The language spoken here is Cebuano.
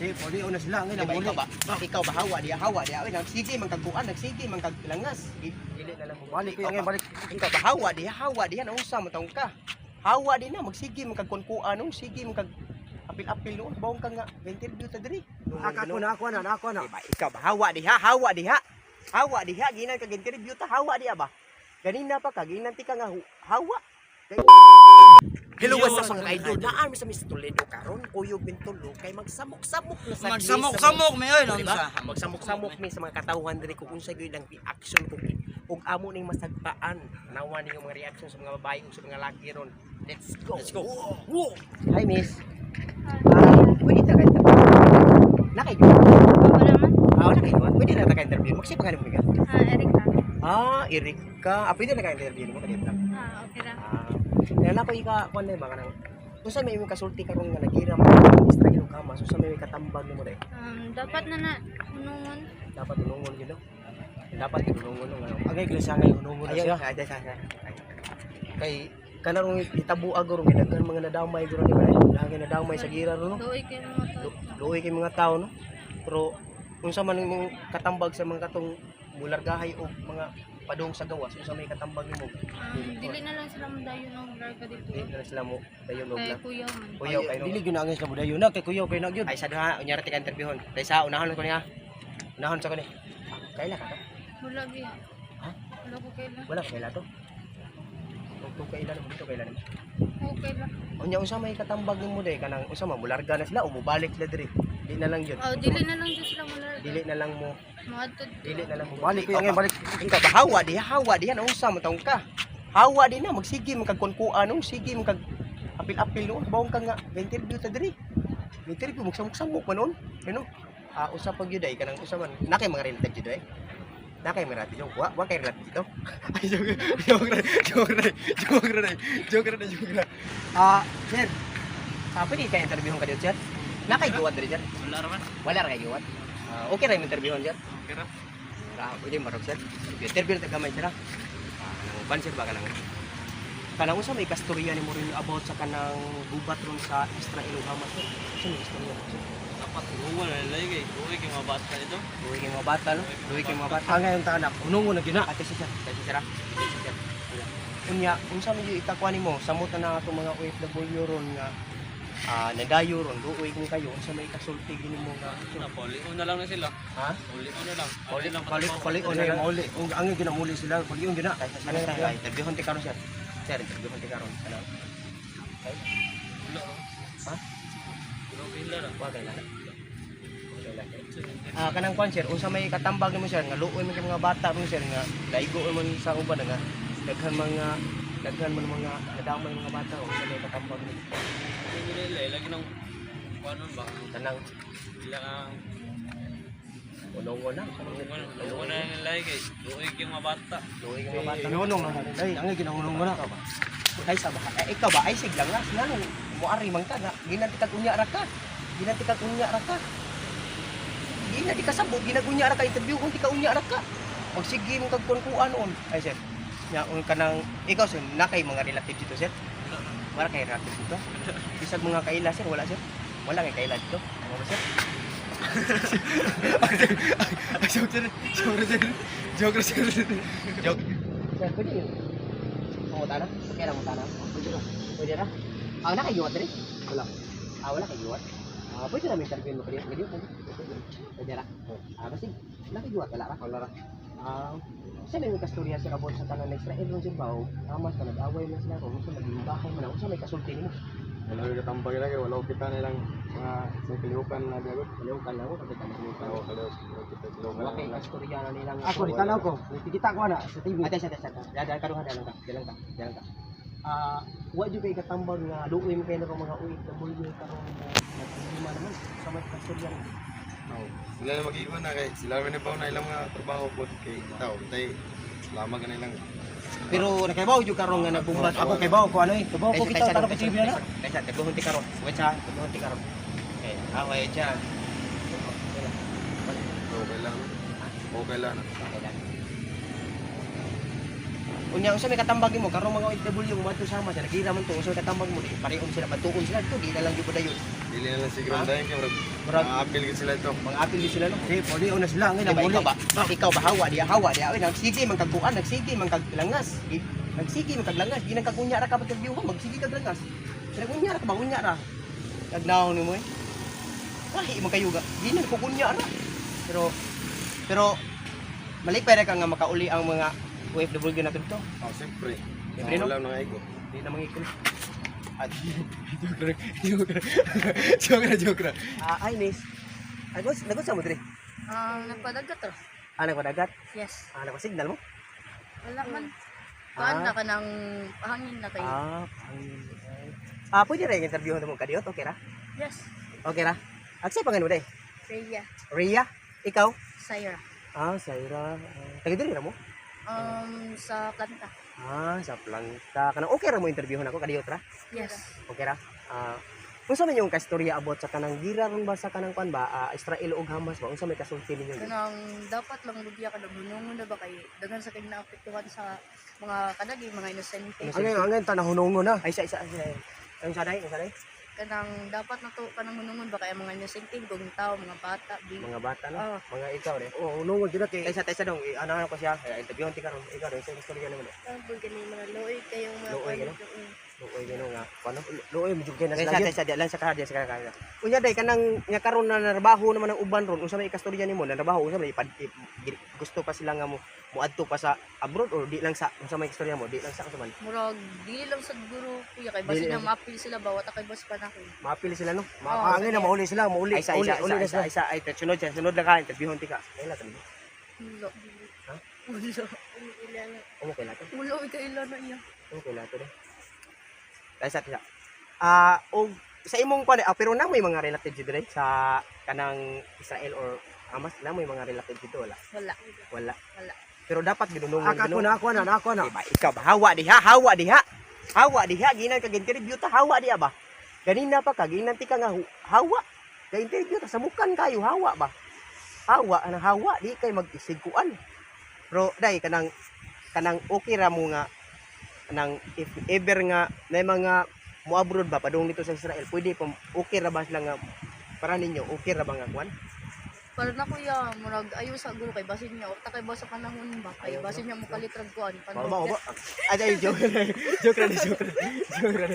Di, puli na sila Di ngayon ba, muli. Ikaw ba hawa diha oy, nagsige man kag kuan, nagsige man kag langas. Dili na lang mo. Balik ko ngayon, balik. Ikaw ba hawa diha naunsa man taong ka. Hawa di na magsige man kag kuan no, sige man kag apil-apil noon bawong ka nga interview ta diri. Ako na, ako na, ako na. Di ba, ikaw ba hawa diha, hawa diha. Hawa diha ginan kag interview ta, hawa diha ba. Ganina pa ka ginan ti ka nga hawa. Hello, what's up, mga idol? Naan mi sa Miss Toledo karon, kuyog Bintulo kay magsamok-samok na sa Magsamok-samok mi oy. Di ba? Unsa? Magsamok-samok mi sa mga katawhan diri kung unsa gyud ang reaction kung ug amo ning masagpaan. Nawa ninyo mga reaction sa mga babae ug sa mga laki ron. Let's go. Let's go. Woo! Hi, miss. Ah, pwede ta ka interview. Nakay Wala man. Ah, wala kayo. Pwede na ta ka interview. Magsi pa mo ka. Ah, Erika. Ah, Erika. Ah, pwede na ka interview mo kadiyot lang. Ah, okay ra. Ah, kaya na ko ika kuan na ba kanang unsa may imong kasulti karon nga nagira mo ang Israel ug Hamas, unsa may katambag nimo dai? Dapat na na unungon. Dapat unungon gyud no. Dapat gyud unungon no. Ano? Angay iglesia ngayon, unungon na Ayaw, siya. ay, ay, ay, ay. Kay kanang itabo agor nga daghan mga nadamay guro ni ba? Daghan nadamay sa gira ro no. Doy kay mga tao. Luoy kay mga tao no. Pero unsa man imong katambag sa mga katong mulargahay o mga padung sa gawas, unsa may katambag nimo? Dili na lang sila modayon og larga dito. Di na sila mo dayon og Kay lang. kuya man. Kuyaw kay no. Dili gyud na angay sila mudayon na kay kuyaw kay na gyud. Ay sa duha unya ra tika interviewon. Kay sa unahon ko niya. Unahon sa ko ni. Kaila ka to? Wala biya. Ha? Wala ko kaila. Wala kaila to. Ug kaila mo dito kaila nimo. Okay ra. Unya unsa may katambag nimo day kanang unsa man mularga na sila o mubalik sila diri. Di na lang yun. Oh, dili na lang jud sila molarga. Dili na lang mo, Moadto. dili na lang mo. Balik ko ngayon, balik. Ikaw ba hawa diha naunsa man taong ka. Hawa di na magsige man kag kuan no, sige man kag apil-apil noon bawong ka nga interview ta diri. Interview magsamok-samok man noon. Ano? Ah, usa pa gyud ay kanang usa man. Na kay mga relative gyud ay. Na kay mga relative. Wa kay relative dito. Ay, joke joke ra, joke ra, joke ra, joke ra, joke ra. Ah, sir. Ah, pwede ka interviewon ka dito, sir? Na kay giwat diri, sir? Wala ra man. Wala ra kay giwat. Ah, okay ra yung interviewon, sir. Okay ra. Ah, pwede marog sir. Interview na gamay sir. Ah, kanang ban sir ba kanang kanang unsa may kastorya nimo rin about sa kanang gubat ron sa Israel ug Hamas, sir? Unsa may istorya mo, sir? Dapat unungon na nila kay luoy kay mga bata dito. Luwi kay mga bata no? Luwi kay mga bata. Angay ang tanak, unungon na gyud na. Ate si sir, ate si sir. Ah. Ate si sir. Wala. Unya, unsa may ikakuha nimo samot na ato mga OFW ron nga ah nadayo ron, luoy kung kayo, unsa may kasulti gini mo nga Na puli na lang na sila. Ha? Uli na lang. Uli- uli- uli Uli na lang. mauli. Ug angay gyud na muli sila, pag-iyon gyud na. Ay, sa sir, ay, interviewon ti karon, sir. Sir, interviewon ti karon. Kanang Wala. Ha? Wala kaila ra. Wa kay lana. Ah, kanang kwan sir, unsa may katambag nimo sir nga luoy man kay mga bata mo sir nga daigo man sa uban nga daghan mga daghan man mga nadamay mga bata, unsa may katambag nimo? Hindi nila lagi nang kuanon ba? Kanang Ila ang unongo na. unungon na nila kay luoy kay mga bata. Luoy kay mga bata. Inunong na nila. Ay, angay gyud na unungon na. Ay sa ba? Eh, ikaw ba ay sig lang nga nganong moari man ka nga ginanti kag unya ra ka. Ginanti kag unya ra ka. Di na di ka sabot, ginagunya ra ka interview kung di ka unya ra ka. Magsige mo kag kuan on. Ay sir. Nya un kanang ikaw sir, na kay mga relative dito sir? Wala kay relative dito? Bisag mga kaila sir, wala sir. Wala kay kaila dito. Ano ba sir? Joke sir, joke sir, joke sir, joke. Sir, pwede yun. Panguta na? Kaya na na? Pwede na. Pwede na? Ah, wala kay yuwat rin? Wala. Ah, wala kay yuwat? Ah, pwede namin interviewin mo pwede. Pwede, pwede. Pwede ra. Ah, basta wala kay yuwat, wala ra. Wala ra. Ah, sa may kastorya sir about sa tanan ng Israel ron sir ba? O, Hamas ka nag-away man sila kung unsa maging bahay man unsa may kasulti nimo? Wala ko katambag na kay wala ko kita nilang mga sa kalihukan na biyagot. Wala ka lang ko kapit ang Oo, kalihok. Wala kita kalihukan. Wala kay kastorya na nilang Ako di tanaw ko. Nakikita ko na sa TV. Ate, ate, ate. Dada karuha dalang ka, dalang ka, dalang ka. Ah, wa jud kay katambag nga luoy mo kayo ng mga OFW karon na nagproblema naman sa mga kastorya. Oo. Sila na mag-iwan na kay sila man ibaw na ilang mga trabaho po kay tao. Tay lamang na ilang. Pero nakaibaw jud karon nga nagbumba. Ako kay bawo ko ano eh. Kabaw ko kita tanaw ko TV na. Kaysa tagbuhon ti karon. Wait sa, tagbuhon ti karon. Okay, ah, wait siya. Okay lang. Okay lang. Okay lang. Unya unsa may katambag nimo karong mga OFW mo adto sama sa nagira man to, unsa may katambag mo di pareon sila batuon sila dito, di na lang gyud dayon. Dili na lang siguro Ha? dayon kay murag Murag apil gid sila ito. mga apil di sila no. Sige, pwede na sila ang Di ba, muli. ikaw ba hawa diya, hawa diya. Oy, nagsige man kag kuan, nagsige man kag langas. Nagsige man kag langas, ginang kag unya ra ka pag-interview mo, magsige kag langas. Sila unya ra ka ba unya ra. Kagnaw nimo eh. Lahi man kayo ga. Ginang ko kunya ra. Pero pero malipay ra ka nga makauli ang mga OFW na to. Oh, siyempre. Siyempre, no? Wala nang igo. Hindi na mangikol. At joke ra, joke ra. Joke ra, joke ra. Ah, ay miss. Ay, nagot sa mo dre. Nagpadagat ra. Ah, nagpadagat. Yes. Ah, nagpa-signal mo? Wala man. Kuan na ka ng pahangin na kayo. Ah, pangin. Ah, pwede rin interview mo kadiyot, okay ra? Yes. Okay ra? Aksay pangan mo day. Rhea. Rhea, ikaw? Syra. Ah, Syra. Ah, taga diri ra mo? Sa planta. Ah, sa planta. Kanang okay ra mo interviewon ako kadiyot ra? Yes. Okay ra? Ah, unsa man yung kastorya about sa kanang gira ron ba sa kanang kwan ba? Ah, Israel ug Hamas ba? Unsa may kasulti ninyo? Kanang dapat lang lugya ka na bunungon na ba kay daghan sa kay naapektuhan sa mga kanagi mga inosente. Innocent. Ang ngayon tanahunongo na. Ay, isa isa isa. Ang saday, ang saday. Kanang dapat na to kanang hunungon ba kay ang mga inosente kung tao mga bata bi. Mga bata no? Ah. Mga ikaw re. Oh, hunongo dyan na kay Taysa taysa dong, ano ano ko siya, eh, interviewon ti karon. Ikaw dong, sa istorya naman. Ang gani mga looy kayong mga Looy, gano? Luoy gano nga. Ano? Luoy medyo kay Taysa nasa taysa di lang sa kahadya sa kahadya. Unya day kanang nya karon na narbaho naman ang uban ron, unsa may ikastorya nimo? Narbaho unsa may ipad, gusto pa sila nga mo moadto pa sa abroad or di lang sa unsa may istorya mo? Di lang sa unsa man. Murag dili lang sa guro kuya kay Dili basin lang na maapil sila ba wata kay boss panahon. Maapil sila no. Ah, ang ngayon mauli sila, mauli. Ay, isa Uli, isa uli isa na isa sila. isa ay sunod siya, sunod lang ka interviewon ti ka. Ay la tabi. Ulo. Ha? Ulo. Umo kay lato. Ulo ikaila na iya. Umo kay lato de. Taysa taysa. Ah, og sa imong kuan ah, pero na may mga relatives dito sa kanang Israel or Hamas na may mga relatives dito wala. Wala. Wala. Wala. Pero dapat ginunungon Ako na, ako na, ako na. Diba? Ikaw ba? Hawa diha, hawa diha. Hawa diha, ginan kag interview ta, hawa diha ba? Ganina pa ka, ginan ti ka nga hawa. Ga interview ta samukan kayo, hawa ba? Hawa, anang hawa di kay mag-isigkuan. Pero dai kanang kanang okay ra mo nga kanang if ever nga na mga mo abroad ba padung dito sa Israel, pwede pa okay ra ba sila nga para ninyo okay ra ba nga kuan? Para na kuya, murag ayo sa guro kay basin niya wata kay boss sa panahon ba kay Ayaw, basin niya mo kalit rag kuan Mama, panahon. Ay, ay, joke ra, joke ra, joke ra. Joke ra.